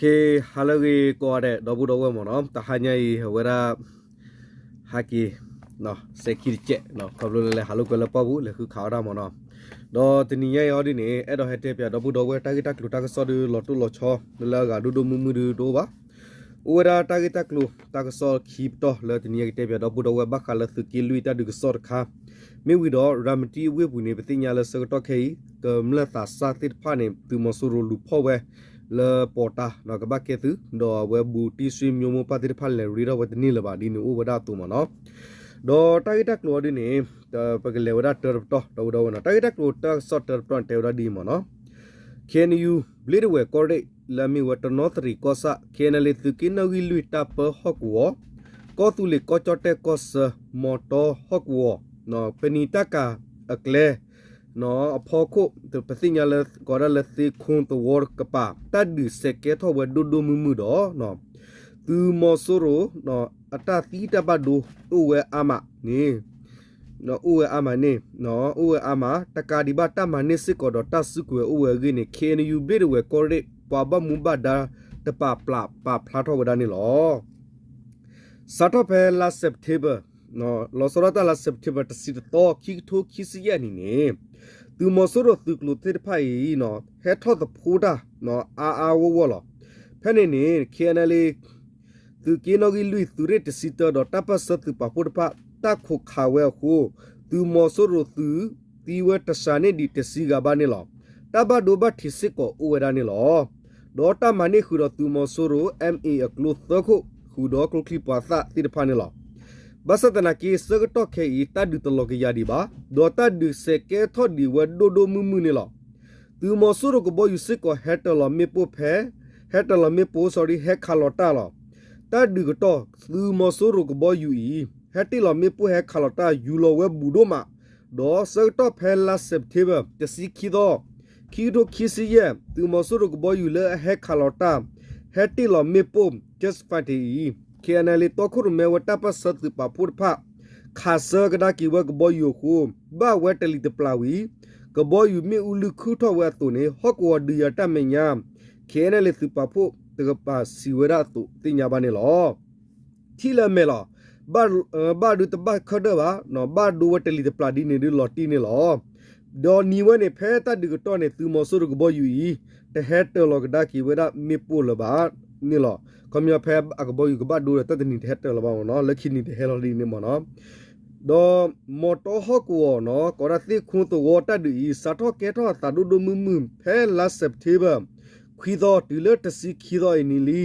ကဲ ဟါလၢအဂ့ၤကိးဂၤဒဲး ဒီပုၢ်ဒီဝဲၢ်မ့ၢ်နီၤ, တဟါညါအံၤ အဝဲဒၣ် ဟဲက့ၤ စဲးခံတစဲး ခီဖျိလၢလဲၤဟးလိာ်ကွဲလၢပှၢ်ပူၤ လဲၤဃုခးဝဲဒၣ်မ့ၢ်နီၤ, ဒီးတနံၤညါအံၤအီၤဒ်န့ၣ် အဲၣ်ဒိးဟဲတဲပၠးဒီပုၢ်ဒီဝဲၢ် တၢ်ဂ့ၢ်တၢ်ကျိၤတၢ်ကစီၣ်ဒုးလီၤတိၢ်လီၤဆီ လၢအဂၤဒိၣ်ဒိၣ်မုၢ်မုၢ်ဒုးတအိၣ်ဘၣ်. အိၣ်ဝဲဒၣ်တၢ်ဂ့ၢ်တၢ်ကျိၤတၢ်ကစီၣ်ခံပတီၢ်လၢတနံၤညါကတဲပၠးဒီပုၢ်ဒီဝဲၢ် ဘၣ်ဃးလၢသုးက့လွံၢ်တၢ်ဒုးကစီၣ်တခါ, မ့ၢ်ဝံၤဒီး ရၤမတံအဝ့ၢ်ပူၤန့ၣ် ပသ့ၣ်ညါလၢဆၢကတီၢ်ခဲအံၤ ကမျၢၢ်သးစၢ်သ့ၣ်တဖၣ်န့ၣ် သုးမီၤစိရိၤလူၤဖီၣ်ဝဲ လၢပီၤတၢ် ကဘၣ်ကဲသုး ဒီးအဝဲဘူးတံၢ်ဆှံမိမိၢ်ပၢ်သ့ၣ်တဖၣ်လဲၤရ့ထီၣ်ဝဲတန့ၢ်လၢၤဘၣ် ဒ်န့ၣ်အိၣ်ဝဲဒၣ်အသိးမ့ၢ်နီၤ, ဒီးတၢ်ဂ့ၢ်တၢ်ကျိၤအီၤဒ်န့ၣ် ပကလဲၤဝဲဒၣ်တၢတပတီၢ် ဒီပုၢ်ဒီဝဲၢ်နီၤ, တၢ်ဂ့ၢ်တၢ်ကျိၤတၢ်ကစီၣ်တၢတပတီၢ်န့ၣ် တဲဝဲဒၣ်ဒ်အံၤမ့ၢ်နီၤ, ခ့ၣ်အဲၣ်ယူၣ် ဘျ့ဒဝဲၢ်ကီၢ်ရ့ၣ် လၢအမ့ၢ်ဝဲတနီသရံၣ်ကီၢ်ဆၣ် ခ့ၣ်အဲၣ်ယူၣ် သုးက့နီၣ်ဂံၢ်လွံၢ်တၢ်ပၢဟီၣ်ကဝီၤ, ကီၢ်သူလ့ၤကီၢ်ကၠီၣ်တဲၣ်ကီၢ်ဆၢ မီတီဟီၣ်ကဝီၤ, ပနံာ်တၢ်ကၤအကျဲ အဖီခိၣ် ပသ့ၣ်ညါလၢကိးဒၣ်လၢသ့ခိသဝီကပၤ တၢ်ဒုးစဲးကဲထီၣ်ဝဲဒိၣ်ဒိၣ်မုၢ်မုၢ်ဒီး သုးမီၤစိရိၤ အတၢ်သံတၢ်ဘၣ်ဒိအိၣ်ဝဲအါမးန့ၣ် အိၣ်ဝဲအါမးန့ၣ် အိၣ်ဝဲအါမး တကးဒံးဘၣ်တၢ်မၤန့ၢ်စ့ၢ်ကီးဒီးတၢ်စုကဝဲၤအိၣ်ဝဲအဂ့ၢ်န့ၣ် ခ့ၣ်အဲၣ်ယူၣ် ဘျ့ဒဝဲၢ်ကီၢ်ရ့ၣ် ပှၤဘၣ်မူဘၣ်ဒါတပာ်ပာ်ဖျါထီၣ်ဝဲဒၣ်န့ၣ်လီၤ. စးထီၣ်ဖဲလါ September လီၤဆီဒၣ်တၢ်လါ September တဆံတသီ ခံကထိခံဆံယဲၢ်နံၣ်န့ၣ် သုးမီၤစိရိၤသုးကျိၤသ့ၣ်တဖၣ်အံၤ ဟဲထီၣ်သဖှိတၢ် အါအါဂီၢ်ဂီၢ်လီၤ. ဖဲန့ၣ်န့ၣ် ခ့ၣ်အဲၣ်ယူၣ် သုးက့နီၣ်ဂံၢ်လွံၢ် သုးရ့ၣ်တဆံတၢဒီးတၢ်ပၢၢ်ဆၢသုးပာ်ဖှိၣ်တဖၣ် တၢ်ခိးခးဝဲအဃိ သုးမီၤစိရိၤသုး သံဝဲတစှၤန့ၢ်ဒံးတဆံဂၤဘၣ်န့ၣ်လီၤ. တၢ်ဘၣ်ဒိဘၣ်ထံးစ့ၢ်ကီးအိၣ်ဝဲဒၣ်န့ၣ်လီၤ. ဒီးတၢ်မၤန့ၢ်ဃုာ်ဒီးသုးမီၤစိရိၤ MA အကျိသၢခိၣ် ဃုာ်ဒီးကျိချံမျိာ်သၣ်သ့ၣ်တဖၣ်န့ၣ်လီၤ. ဘၣ်ဆၣ်သနာ်က့ ဆၢကတီၢ်ခဲအံၤ တၢ်ဒုးတလီၤကယၤဒံးဘၣ်, ဒီးတၢ်ဒုးစဲးကဲထီၣ်ဒံးဝဲဒိၣ်ဒိၣ်မုၢ်မုၢ်န့ၣ်လီၤ. သုးမီၤစိရိၤကဘီယူၤစ့ၢ်ကီးဟဲတၢၤလီၤမ့ၣ်ပိၢ်ဖဲ ဟဲတၢၤလီၤမ့ၣ်ပိၢ် sorry ဟဲခးလီၤတၢ်လီၤ. တၢ်ဒုးကတီၢ် သုးမီၤစိရိၤကဘီယူၤအံၤ ဟဲတ့ၢ်လီၤမ့ၣ်ပိၢ်ဟဲခးလီၤတၢ်ယူၤလီၤဝဲဘူးဒိၣ်မး, ဒီးဆၢကတီၢ်ဖဲလါ September တဆံခံသီ ခံကထိခံဆံယဲၢ် သုးမီၤစိရိၤကဘီယူၤလၢအဟဲခးလီၤတၢ် ဟဲတ့ၢ်လီၤမ့ၣ်ပိၢ် jet fighter အံၤ ခ့ၣ်အဲၣ်ယူၣ် တီခိၣ်ရိၣ်မဲဝဲတၢ်ပၢၢ်ဆၢသုးပာ်ဖှိၣ်တဖၣ် ခးဆၢကဒါက့ၤဝဲကဘီယူၤအဃိ ဘၣ်ဝဲတလံၤတပျၢ်ဝံၤ ကဘီယူၤမ့ၣ်အူလုၢ်ခုၣ်ထီၣ်ဝဲအသိးန့ၣ် ဟီၣ်ကဝီၤဒုးယၤတၢ်မဲာ်ညါ ခ့ၣ်အဲၣ်ယူၣ် သုးပာ်ဖှိၣ်တကပၤစံးဝဲဒၣ်အသိးသ့ၣ်ညါဘၣ်န့ၣ်လီၤ. ထံၣ်လၢအမဲာ်လီၤ. ဘၣ်ဒုးတဘၣ်ခၢဒၢၣ်ဘၣ်, ဘၣ်ဒိဝဲတလံၤတပျၢ်ဒ်န့ၣ်ဒုးလီၤတံၢ်န့ၣ်လီၤ. ဒီးနံၤဝဲန့ၣ် ဖဲတၢ်ဒုးကတီၢ်န့ၣ် သုးမီၤစိရိၤကဘီယူၤအံၤ တဟဲတၢၤလီၤကဒါက့ၤဝဲဒၣ်မ့ၣ်ပိၢ်လၢၤဘၣ်န့ၣ်လီၤ. ခီပညီဖဲအကဘီယူၤကဘၣ်ဒိဒီး တၢ်တနံၤတဟဲတၢၤလၢၤဘၣ်မ့ၢ်နီၤ, လၢခံနံၤတဟဲလီၤဒ်န့ၣ်မ့ၢ်နီၤ. ဒီးမီတီဟီၣ်ကဝီၤနီၤ ကိးဒၣ်သ့ၣ်ခိသဝီတၢ်ဒုးအံၤ စးထီၣ်ကဲထီၣ်အသးဒိၣ်ဒိၣ်မုၢ်မုၢ် ဖဲလါ September ခွံသီတုၤလၢတဆံခံသီအနံၤလံ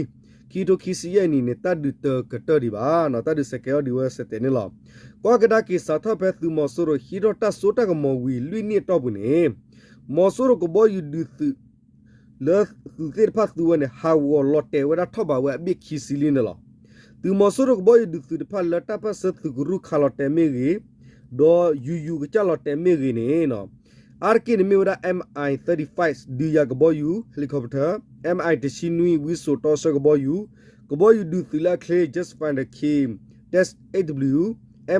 ခံကထိခံဆံယဲၢ်နံၣ်န့ၣ် တၢ်ဒုးတကတၢၢ်ဒံးဘၣ်, တၢ်ဒုးစဲးကဲထီၣ်ဒံးဝဲစဲးတဲာ်န့ၣ်လီၤ. ကွၢ်ကဒါက့ၤစးထီၣ်ဖဲသုးမီၤစိရိၤဟံးထီၣ်တၢ်စိတၢ်ကမီၤဝံၤ လွံၢ်နံၣ်အတီၢ်ပူၤန့ၣ် မီၤစိရိၤကဘီယူၤဒုးသုး လၢသုးသ့ၣ်တဖၣ်သူဝဲန့ၣ် ဟးဂီၤလီၤတဲာ်ဝဲဒၣ်ထီၣ်ဘးဝဲအဘ့ၣ်ခံဆံလံန့ၣ်လီၤ. သုးမီၤစိရိၤကဘီယူၤဒုးသုးတဖၣ်လၢတၢ်ပၢၢ်ဆၢသုးကရူၢ်ခးလီၤတဲာ်မ့ၢ်ဂ့ၤ, ဒီးယူၤယူၤကစၢ်လီၤတဲာ်မ့ၢ်ဂ့ၤန့ၣ် အါတက့ၢ်န့ၣ်မ့ၢ်ဝဲဒၣ် MI thirty-five ဒုးယၤကဘီယူၤ helicopter, MI တဆံနွံ ဝံစိာ်တီဆှၢကဘီယူၤ, ကဘီယူၤဒုးသုးလၢအချ့ jet fighter ခံ dash eight W,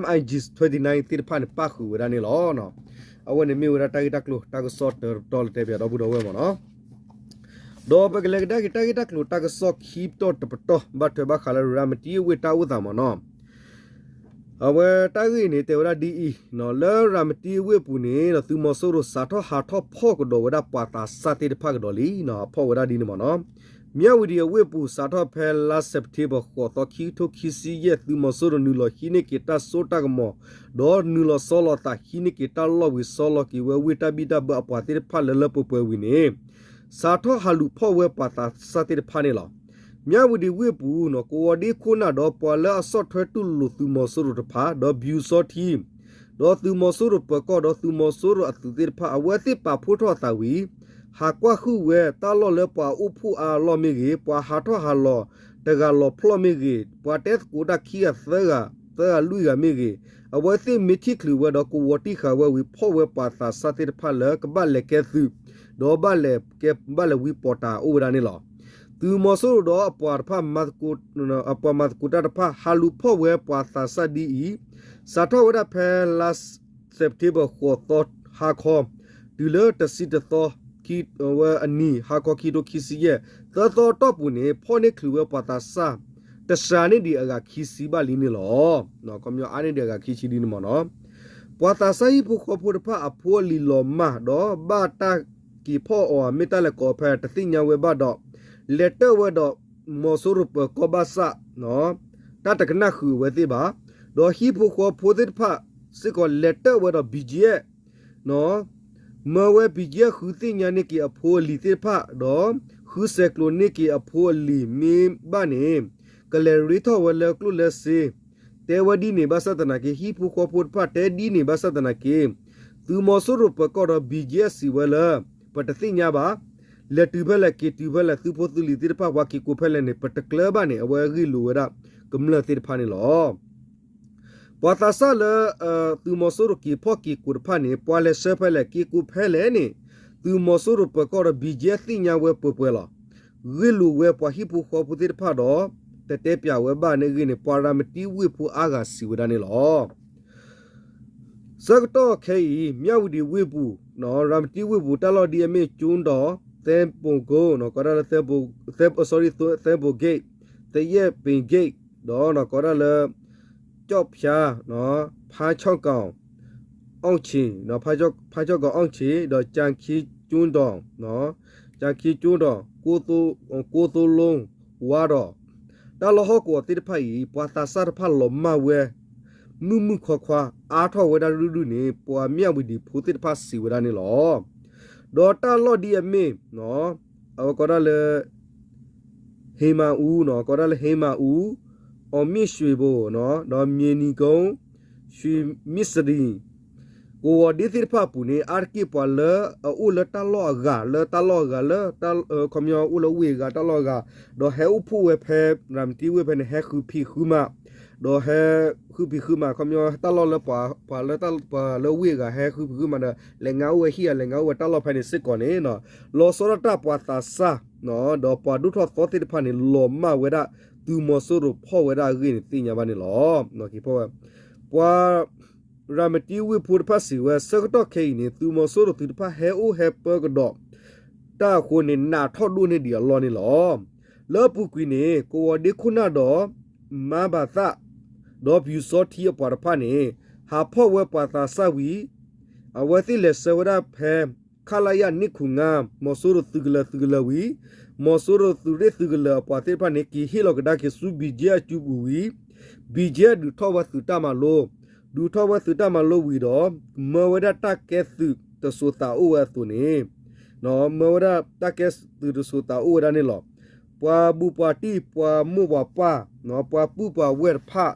MiG twenty-nine သ့ၣ်တဖၣ်န့ၣ် ပၣ်ဃုာ်ဝဲဒၣ်န့ၣ်လီၤ. အဝဲန့ၣ်မ့ၢ်ဝဲဒၣ်တၢ်ဂ့ၢ်တၢ်ကျိၤတၢ်ကစီၣ်တၢတပတီၢ်လၢတဲပၠးဒီပုၢ်ဒီဝဲၢ်မ့ၢ်နီၤ. ဒီးပကလဲၤကဒါက့ၤတၢ်ဂ့ၢ်တၢ်ကျိၤတၢ်ကစီၣ်ခံပတီၢ်တပတီၢ် ဘၣ်ထွဲဘၣ်ဃးလၢရၤမတံအဝ့ၢ်တၢ်အိၣ်သးမ့ၢ်နီၤ. အဝဲတၢ်ဂ့ၢ်န့ၣ် တဲဝဲဒၣ်ဒ်အံၤ, လၢရၤမတံအဝ့ၢ်ပူၤန့ၣ် သုးမီၤစိရိၤစးထီၣ်ဟးထီၣ်ဖီၣ်ကဒီးဝဲဒၣ်ပှၤသးစၢ်သ့ၣ်တဖၣ်ကဒီးလံ, ဖီၣ်ဝဲဒၣ်ဒ်န့ၣ်မ့ၢ်နီၤ. မၠၣ်ဝတံၤအဝ့ၢ်ပူၤ စးထီၣ်ဖဲလါစဲးပထ့ဘၢၣ် ဃိးသီ ခံကထိခံဆံယဲၢ် သုးမီၤစိရိၤနုာ်လီၤဟံးန့ၢ်က့ၤတၢ်စိတၢ်ကမီၤ, ဒီးနုာ်လီၤဆီလီၤသးဟံးန့ၢ်က့ၤတၢ်လီၢ်ဝံၤ ဆီလီၤက့ၤဝဲဝ့ၢ်တၢ်ဘံၣ်တၢ်ဘၢအပှၤသ့ၣ်တဖၣ်လၢလၢပှဲၤပှဲၤဝံၤန့ၣ် စးထီၣ်ဟးလူၤဖီၣ်ဝဲပှၤသးစၢ်သ့ၣ်တဖၣ်န့ၣ်လီၤ. မၠၣ်ဝတံၤဝ့ၢ်ပူၤ ကိးဝီၤဒ့ခိၣ်နၢ်ဒီးပှၤလၢအဆီၣ်ထွဲတူၢ်လိာ်သုးမီၤစိရိၤတဖၣ် ဒီးပျူစောထီး ဒီးသုးမီၤစိရိၤပၢၤကီၢ် ဒီးသုးမီၤစိရိၤအသုးသ့ၣ်တဖၣ် အဝဲသ့ၣ်ပာ်ဖှိၣ်ထီၣ်အသးဝံၤ ဟးကွၢ်ဟုၣ်ဝဲတၢ်လီၢ်လၢပှၤအိၣ်ဖှိၣ်အါအလီၢ်မ့ၢ်ဂ့ၤ, ပှၤဟးထီၣ်ဟးလီၤတဂၤလီၤဖျီၣ်မ့ၢ်ဂ့ၤ, ပှၤတဲသကိးတၢ်ခံဂၤသၢဂၤ, သၢဂၤလွံၢ်ဂၤမ့ၢ်ဂ့ၤ, အဝဲသ့ၣ်မ့ၢ်ထံၣ်ချုးဝဲဒီးကဝီၤတံၢ်ဃာ်ဝဲဝံၤ ဖီၣ်ဝဲပှၤသးစၢ်သ့ၣ်တဖၣ်လၢကဘၣ်လဲၤကဲသုး ဒီးဘၣ်လဲၤကဲ ဘၣ်လဲၤဝံပီၤတၢ်အိၣ်ဝဲဒၣ်န့ၣ်လီၤ. သုးမီၤစိရိၤဒီးအပှၤတဖၣ် အပှၤမၤသကိးတၢ်တဖၣ် ဟးလူၤဖီၣ်ဝဲပှၤသးစၢ်ဒ်အံၤ, စးထီၣ်ဝဲဒၣ်ဖဲလါစဲးပထ့ဘၢၣ် ဃိးသီ ဟါခီ တုၤလၢတဆံတသီ ဝဲအနံၤ ဟါခီ ခံကထိခံဆံယဲၢ် သၢသီအတီၢ်ပူၤန့ၣ် ဖီၣ်န့ၢ်ချုးဝဲပှၤသးစၢ် တစှၤန့ၢ်ဒံးအဂၤခံဆံဘၣ်လံန့ၣ်လီၤ. ခီပညီအါန့ၢ်ဒံးအဂၤခံဆံဒ်န့ၣ်မ့ၢ်နီၤ. ပှၤသးစၢ်ဟံၣ်ဖိဃီဖိတဖၣ်အဖိအလံၤလီၤမၢ် ဒီးဘၣ်တၢ်က့ၤဖီၣ်အီၤမ့ၢ်တၢ်လဲၤကိးဖဲတသ့ၣ်ညါဝဲဘၣ်ဒီး လဲၤတၢၣ်ဝဲဒီးမီၤစိရိၤပၢၤကီၢ်ဘၣ်ဆၣ် တၢ်တကနၣ်ဃုာ်အဝဲသ့ၣ်ဘၣ်. ဒီးဟံၣ်ဖိဃီဖိသ့ၣ်တဖၣ်စ့ၢ်ကီးလဲၤတၢၣ်ဝဲဒီး ဘံၣ်ကၠံၣ်အဲၣ် မၢဝဲ ဘံၣ်ကၠံၣ်အဲၣ် ဃုသ့ၣ်ညါန့ၢ်က့ၤအဖိအလံၤသ့ၣ်တဖၣ် ဒီးဃုဆဲးကျိးန့ၢ်က့ၤအဖိအလံၤမ့ၢ်ဘၣ်န့ၣ် ကလဲၤရ့ထီၣ်ဝဲလၢကျိၣ်လၢစ့ တဲဝဲဒ်န့ၣ်ဘၣ်ဆၣ်သနာ်က့ ဟံၣ်ဖိဃီဖိတဖၣ်တဲဒ်န့ၣ်ဘၣ်ဆၣ်သနာ်က့ သုးမီၤစိရိၤပၢၤကီၢ်ဒီး ဘံၣ်ကၠံၣ်အဲၣ် စံးဝဲလၢ ပတသ့ၣ်ညါဘၣ်, လဲၤတုၤဖဲလဲၣ်က့ၤတုၤဖဲလဲၣ် သုဖိသုလံၤသ့ၣ်တဖၣ် ပှၤက့ၤကိးဖဲလဲၣ်န့ၣ် ပတကျၢၤဘၣ်န့ၣ် အဝဲဂ့ၢ်လိာ်ဝဲဒၣ်ကမျၢၢ်သ့ၣ်တဖၣ်န့ၣ်လီၤ. ပှၤသးစၢ်လၢ သုးမီၤစိရိၤက့ၤဖီၣ်က့ၤကိးတဖၣ်န့ၣ် ပှၤလဲၤဆှၢဖဲလဲၣ် က့ၤကိးဖဲလဲၣ်န့ၣ် သုးမီၤစိရိၤပၢၤကီၢ်ဒီး ဘံၣ်ကၠံၣ်အဲၣ် သ့ၣ်ညါဝဲပှဲၤပှဲၤလီၤ. ဂ့ၢ်လိာ်ဝဲပှၤဟံၣ်ဖိဃီဖိသ့ၣ်တဖၣ်ဒီး တတဲပၠးဝဲဘၣ်န့ၣ်အဂ့ၢ်န့ၣ် ပှၤရၤမတံဝ့ၢ်ဖိအါဂၤစံးဝဲဒၣ်န့ၣ်လီၤ. ဆၢကတီၢ်ခဲအံၤ မၠၣ်ဝတံၤဝ့ၢ်ပူၤ ရၤမတံဝ့ၢ်ပူၤ တၢ်လီၢ်ဒ်အမ့ၢ် ကၠူဒိၣ်, သဲပိၣ်ကိ, ကိးဒၣ်လၢ သဲပိၣ်ဂ့ၢ်, သယဲၣ်ပ့ၤဂ့ၢ်, ဒီးကိးဒၣ်လၢ ကၠီၣ်ဖၠါ, ဖါခၠီၣ်ကီၣ်, အီၣ်ဆံး, ဖါခၠီၣ်ကီၣ်အီၣ်ဆံး, ဒီးကၠၣ်ခံကၠူဒိၣ်, ကၠၣ်ခံကၠူဒိၣ်, ကိသိလိ ဝါဒီး တၢ်လီၢ်ဟီၣ်ကဝီၤသ့ၣ်တဖၣ်အံၤ ပှၤသးစၢ်တဖၣ်လီၤမၢ်ဝဲ မုၢ်မုၢ်ခွါခွါ အါထီၣ်ဝဲဒၣ်ရုၢ်ရုၢ်န့ၣ် ပှၤမၠၣ်ဝတံၤဖိသ့ၣ်တဖၣ်စံးဝဲဒၣ်န့ၣ်လီၤ. ဒီးတၢ်လီၢ်ဒ်အမ့ၢ် အဝဲကိးဒၣ်လၢ ဟ့မၤအူ, ကိးဒၣ်လၢဟ့မၤအူ, အီၣ်မ့ၣ်ၡ့ဘိၣ်, ဒီးမ့ၢ်နံၤကိ, ဆံမ့ၢ်စရံ, ကဝီၤဒ့သ့ၣ်တဖၣ်အပူၤန့ၣ် အါတက့ၢ်ပှၤလၢအအိၣ်လၢတၢ်လီၢ်အဂၤ လၢတၢ်လီၢ်အဂၤလၢ ခီပညီအိၣ်လၢဝ့ၢ်အဂၤတၢ်လီၢ်အဂၤ, ဒီးဟဲအိၣ်ဖှိၣ်ဝဲဖဲ ရၤမတံဝ့ၢ်ဖဲန့ၣ် ဟဲဃုဖံးဃုမၤ, ဒီးဟဲဃုဖံးဃုမၤ ခီပညီတၢ်လီၢ်လၢပှၤလၢတၢ်ပှၤလၢဝ့ၢ်အဂၤ ဟဲဃုဖံးဃုမၤဒီး လဲၤငါအိၣ်ဝဲဟံၣ်ဧါ လဲၤငါအိၣ်ဝဲတၢ်လီၢ်ဖဲန့ၣ်စ့ၢ်ကီးန့ၣ် လီၤဆီဒၣ်တၢ်ပှၤသးစၢ် ဒီးပှၤဒိၣ်ထီၣ်သီသ့ၣ်တဖၣ်န့ၣ် လီၤမၢ်ဝဲဒၣ် သုးမီၤစိရိၤဖီၣ်ဝဲဒၣ်အဂ့ၢ်န့ၣ်သ့ၣ်ညါဘၣ်န့ၣ်လီၤ. ပှၤရၤမတံဝ့ၢ်ဖိတဖၣ်စံးဝဲ ဆၢကတီၢ်ခဲအံၤန့ၣ် သုးမီၤစိရိၤသုးတဖၣ်ဟဲအိၣ်ဟဲပၢကဒီး တၢ်အဃိန့ၣ် နးထီၣ်ဒိၣ်န့ၢ်ဒံးအလီၢ်န့ၣ်လီၤ. လၢအပူၤကွံာ်န့ၣ် ကဝီၤဒ့ခိၣ်နၢ်ဒီး မါဘၤသၣ် ဒီးပယူၤစီထံအပှၤတဖၣ်န့ၣ် ဟးဖီၣ်ဝဲပှၤသးစၢ်ဝံၤ အဝဲသ့ၣ်လဲၤဆှၢဝဲဒၣ်ဖဲ ခလရ နံၣ်ခူၣ်ငါ မီၤစိရိၤသုးကလၢၤသုးကလၢၤဝံၤ မီၤစိရိၤသုးရ့ၣ်သုးကလၢၤအပှၤသ့ၣ်တဖၣ်န့ၣ် က့ၤဟ့ၣ်လီၤကဒါက့ၤဆူ ဘံၣ်ကၠံၣ်အဲၣ် အစုပူၤဝံၤ ဘံၣ်ကၠံၣ်အဲၣ် ဒုးထီၣ်ဝဲသုးတၢ်မၤလိ, ဒုးထီၣ်ဝဲသုးတၢ်မၤလိဝံၤဒီး မၢဝဲဒၣ်တၢ်ကဲသုးတစိၤသးအိၣ်ဝဲအသိးန့ၣ် မၢဝဲဒၣ်တၢ်ကဲသုးတစိၤသးအိၣ်ဝဲဒၣ်န့ၣ်လီၤ. ပှၤဘူးပှၤတံၢ် ပှၤမိၢ်ပှၤပၢ် ပှၤပုၢ်ပှၤဝဲၢ်တဖၣ်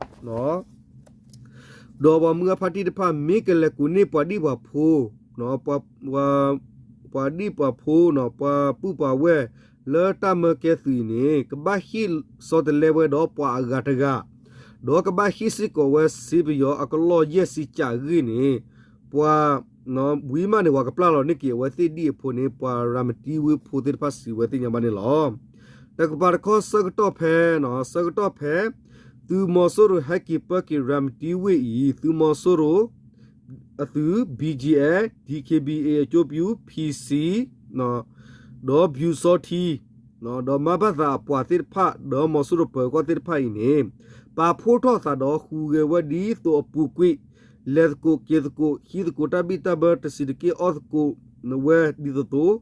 ဒီးပှၤမုၢ်အါဖါတံၢ်တဖၣ် မ့ၢ်ကလဲၤကူးန့ၢ်ပှၤဒံၣ်ပှၤဖိ, ပှၤဒံၣ်ပှၤဖိ ပှၤပုၢ်ပှၤဝဲၢ် လၢတၢ်မၢကဲသုးအံၤန့ၣ် ကဘၣ်ဟ့ၣ်ဆီတလဲဝဲဒီးပှၤအဂၤတဂၤ, ဒီးကဘၣ်ဟ့ၣ်စ့ၢ်ကီးဝဲစ့ပယီၤအကလီၢ်ယဲၢ်ဆံကးအဂ့ၢ်န့ၣ် ပှၤ ဝံၤမးန့ၣ် ပှၤကပျၢ်လီၤန့ၢ်က့ၤအဝဲသ့ၣ်ဒ်အဖိန့ၣ် ပှၤရၤမတံဝ့ၢ်ဖိသ့ၣ်တဖၣ်စံးဝဲသ့ၣ်ညါဘၣ်န့ၣ်လီၤ. တကပၤတခီဆၢကတီၢ်ဖဲ ဆၢကတီၢ်ဖဲ သုးမီၤစိရိၤဟဲက့ၤပၢက့ၤရၤမတံဝ့ၢ်အံၤ သုးမီၤစိရိၤ အသုး ဘံၣ်ကၠံၣ်အဲၣ် ဒံၣ်ခ့ၣ်ဘံၣ်အ့ၣ် အကၠိပယူၤ ဖံၣ်စံၣ် ဒီးပယူၤစီထံ ဒီးမါဘၣ်သးအပှၤသ့ၣ်တဖၣ် ဒီးမီၤစိရိၤပၢၤကီၢ်သ့ၣ်တဖၣ်အံၤန့ၣ် ပာ်ဖှိၣ်ထီၣ်သးဒီးဟူးဂဲၤဝဲဒ်သိးအပူၤကွံာ် လဲၤသကိးက့ၤသကိး ဟံးသကိးတၢ်ဘံၣ်တၢ်ဘၢတဆံးတက့ၢ် အီၣ်သကိးဝဲဒ်သိးသိး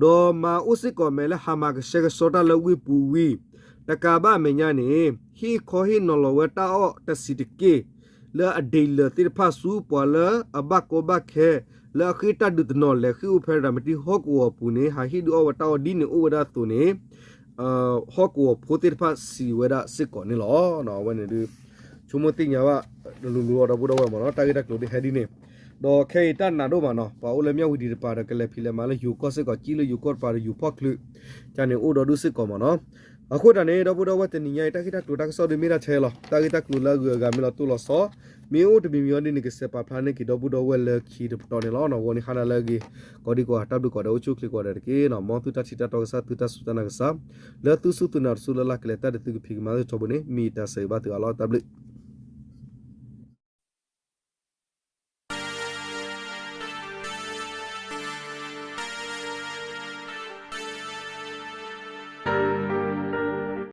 ဒီးမၤအိၣ်စ့ၢ်ကီးမဲာ်လၢဟါမၢ်ကဆှဲကဆှီတၢ်လၢဝ့ၢ်ပူၤဝံၤ တကးဘၣ်အမဲာ်ညါန့ၣ် ဟ့ၣ်ခီဟ့ၣ်နီၤလီၤဝဲတၢ်အီၣ်တဆံးတက့ၢ် လၢအဒ့ၣ်လၢာ်သ့ၣ်တဖၣ်ဆူပှၤလၢအဘၣ်ကီဘၣ်ခဲ လၢအဃ့ၢ်တၢ်ဒုးတနီၤလဲၤဃ့ၢ်အိၣ်ဖဲရၤမတံဟီၣ်ကဝီၤအပူၤန့ၣ် ဟးဟ့ၣ်ဒုးအီၣ်ဝဲတၢ်အီၣ်ဒ်န့ၣ်အိၣ်ဝဲဒၣ်အသိးန့ၣ် ဟီၣ်ကဝီၤဖိသ့ၣ်တဖၣ်စံးဝဲဒၣ်စ့ၢ်ကီးန့ၣ်လီၤ. အဝဲန့ၣ်ဒုး ဆိကမိၣ်သ့ၣ်ညါဘၣ် တလူၤလူၤအီၤဒီပုၢ်ဒီဝဲၢ်မ့ၢ်နီၤ တၢ်ဂ့ၢ်တၢ်ကျိၤဒ်ဟဲဒ်န့ၣ် ဒီးခဲအံၤတၢ်နာ်ဒိၣ်မးနီၤ ပှၤအိၣ်လၢမၠၣ်ဝတံၤတပၤဒီး ကလဲၤဖံးလဲၤမၤလၢယိၤကီၢ်စ့ၢ်ကီး ကံၣ်လၢယိၤကီၢ်တပၤဒီးယိၤဖီၣ်ချုး ကန့ၣ်အိၣ်ဒီးဒုးစ့ၢ်ကီးမ့ၢ်နီၤ. အဃိတၢ်န့ၣ် ဒီပုၢ်ဒီဝဲၢ်တနံၤညါအံၤ တၢ်ဂ့ၢ်တၢ်ကျိၤတၢ်ကစီၣ်ဒုးမ့ၢ်ဒၣ်ထဲလီၤ. တၢ်ဂ့ၢ်တၢ်ကျိၤလၢအဂုၤအဂၤမ့ၢ်လီၤတိၢ်လီၤဆီ မ့ၢ်အိၣ်တမံၤမံၤအီၤဒ်န့ၣ် ကစဲးပာ်ဖျါန့ၢ်က့ၤဒီပုၢ်ဒီဝဲၢ်လၢခံတပတီၢ်န့ၣ်လီၤ. ဂီၤန့ၣ်ဟါနၤလၢအဂ့ၤ ကိးဒံကိးဂၤ တၢ်ဘျုးကိးဂၤဒဲး အိၣ်ဆူၣ်အိၣ်ချ့ကိးဂၤဒဲးတက့ၢ်. မ်သုတၢ်ထံၣ်တၢ်တီကစၢ် သုတၢ်စူၢ်တၢ်နာ်ကစၢ် လၢသုစူၢ်သုနာ်တစူၢ်လၢ်လၢ်ကလဲၤတၢ်ဒ်သုကဖံးကမၤလၢထီဘိန့ၣ် မ့ၢ်ယတၢ်ဆၢဂ့ၤဘၣ်သုအါလီၤ. တၢ်ဘျုး